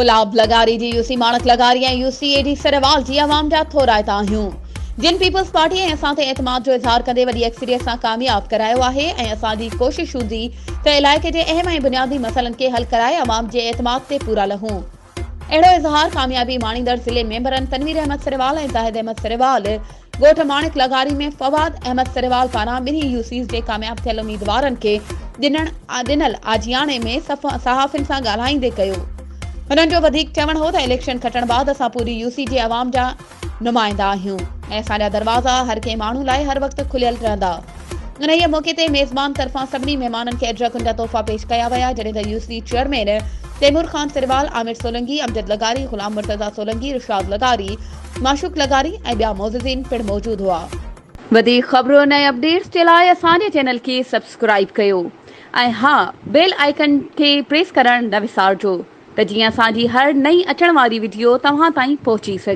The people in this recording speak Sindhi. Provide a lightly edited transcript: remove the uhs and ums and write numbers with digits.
گلاب لغاري جي يوسي ماڻڪ لغاري ۽ يوسي اي ڊي سريوال جي عوام جا ٿورائتا آهيون جن پيپلز پارٽي ۽ اسان تي اعتماد جو اظهار ڪندي وڏي اڪثريت سان ڪامياب ڪرايو آهي ۽ اسان جي ڪوشش هوندي ته علائقي جي اهم ۽ بنيادي مسئلن کي حل ڪرائي عوام جي اعتماد تي پورا لهون. اهڙو اظهار ڪاميابي ماڻيندڙ ضلعي ميمبرن تنوير احمد سريوال ۽ زاهد احمد سريوال ڳوٺ ماڻڪ لغاري ۾ فواد احمد سريوال پاران ٻنهي يوسيز جي ڪامياب ٿيل اميدوارن کي ڏنڻ ڏنل آجياڻي ۾ صحافين سان ڳالهائيندي ڪيو. هنن جو وڌيڪ چوڻ هو ته اليڪشن کٽڻ بعد اسان پوري يوسي جي عوام جا نمائندا آهيون ۽ اسان جا دروازا هر ڪنهن ماڻهو لاء هر وقت کليل رهندا. انهيء موقعي تي ميزبان طرفان سڀني مهمانن کي اجرڪن جا تحفا پيش ڪيا ويا، جڏهن ته يوسي چيئرمين تيمور خان سريوال، عامر سولنگي، امجد لغاري، غلام مرتضيٰ سولنگي، رشاد لغاري، معشوق لغاري ۽ ٻيا معززين پڻ موجود هئا. وڌيڪ خبرن ۽ اپڊيٽس جي لاء اسان جي چينل کي سبسڪرائيب ڪيو ۽ ها بيل آئيڪن کي پريس ڪرڻ نه وسارجو. ته جيئن اسان جي هر نئين اچڻ واري وڊيو توهان تائين پهچي سگهي.